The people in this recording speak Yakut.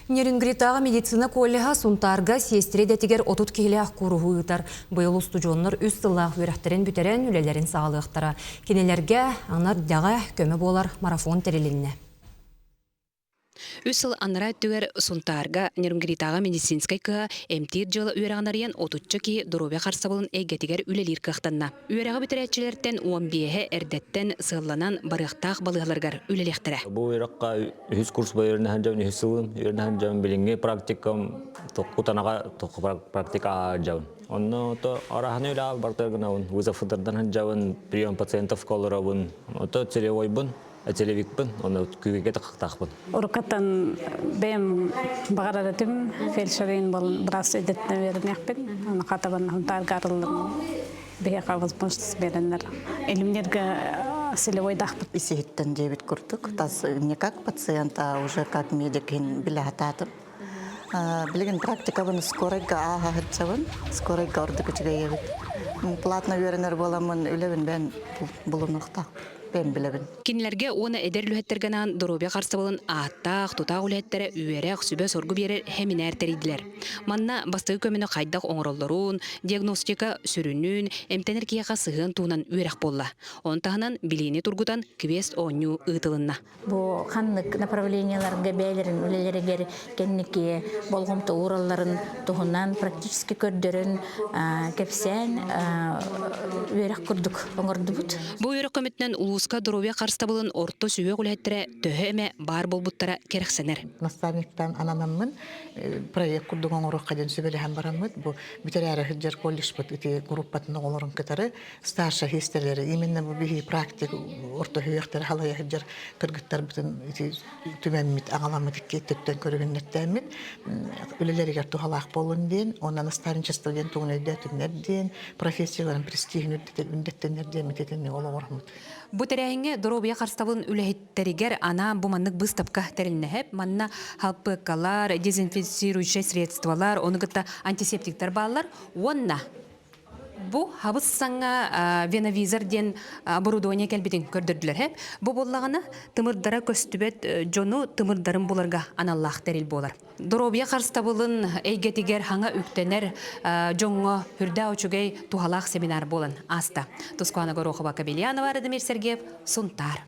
Нерюнгритааҕы медицина коллеһа Сунтаарга сиэстэрэ идэтигэр 30 киһилээх кууруһу ыытар. Быйыл устудьуоннар үс сыллаах үөрэхтэрин бүтэрэн үлэлэрин саҕалыахтара. Кинилэргэ анар дэҕэ көмө буолар марафон тэрилиннэ. Үс сыл анараа өттүгэр Сунтаарга Нерюнгритааҕы медицинскэй кыһа эмтиир дьыала үөрэҕин арыйан отучча киһи доруобуйа харыстабылын эйгэтигэр үлэлиир кыахтанна. Үөрэҕи бүтэрээччилэртэн уон биэһэ эрдэттэн сыалланан барыахтаах балыыһаларыгар үлэлиэхтэрэ. Бу үөрэххэ үһүс курс үөрэнэ сылдьабын, үһүс сылым үөрэнэ сылдьабын. Билиҥҥи практикам Токкутанаҕа практика сылдьабын. Онно то араһаны үлэҕэ барытыгар гынабын, вызовтардан сылдьабын, прием пациентов олоробун, ото целевойбун, целевикпин, онно күүгэ тахтаахпын. Уруккаттан бэйэм баҕарар этим, фельдшерин быраас идэтинэн үөрэниэхпин, аны хатабын Сунтаарга арыллан биһиэхэ возможность биэрэннэр илимнерге целевойдаахпыт. Исиһиттэн диэбит курдук, тас не как пациент, а уже как медик билэ сатаатым. Билигин практикабын скорайга ааһа сылдьабын, скорайга ордук үчүгэй эбит. Платно үөрэнэр буоламмын үлэбин бэйэм булунуохтаах бэйэм билэбин. Кинилэргэ уонна эдэр үлэһиттэргэ анаан доруобуйа харыстабылын ааттаах, тутаах үлэһиттэрэ үөрэх, сүбэ-соргу биэрэр сэминээр тэрийдилэр. Манна бастакы көмөнү хайдах оҥороллорун, диагностика сүрүнүн, эмтэнэр киһиэхэ сыһыан туһунан үөрэх буолла. Ону таһынан билиини тургутан квест-оонньуу ыытылынна. Бу ханнык направлениеларга бэйэлэрин үлэлэригэр кэнники болҕомто ууралларын туһунан практически көрдөрөн кэпсээн үөрэх курдук оҥордубут. Бу үөрэх көмөтүнэн улууска доруобуйа харыстабылын орто сүһүөх үлэһиттэрэ төһө эмэ баар буолбуттара кэрэхсэнэр. Наставниктан ананаммын проект курдук оҥоруохха диэн сүбэлэһэн бараммыт бу бүтэрээри сылдьар колледжпыт ити группатын оҕолорун кытары старшай истэлэри именно бу биһи практик орто сүһүөхтэри халайа сылдьар кыргыттарбытын ити түмэммит аҕаламмыт икки өттүттэн көрүһүннэртээммит үлэлэригэр туһалаах буолун диэн уонна наставничество диэн тугун өйдөөтүннэр диэн профессияларын престижин үрдэттиннэр диэн итинник олоҕурмут. Бу тэрээһиҥҥэ доруобуйа харыстабылын үлэһиттэригэр анаан бу маннык быыстапка тэрилиннэһэп. Манна халпыаккалар, дезинфицирующай средстволар, ону кытта антисептиктар бааллар уонна Бу хабыс саҥа веновизор диэн оборудование кэлбитин көрдөрдүлэр. Һэ? Бу буоллаҕына тымырдара көстүбэт дьону тымырдарын буларга аналлаах тэрил буолар. Доруобуйа харыстабылын эйгэтигэр хаҥа үктэнэр дьоҥҥо үрдээх үчүгэй туһалаах семинар буолан ааста. Тускуана Горохова, Кабельянова, Радомир Сергеев, Сунтаар.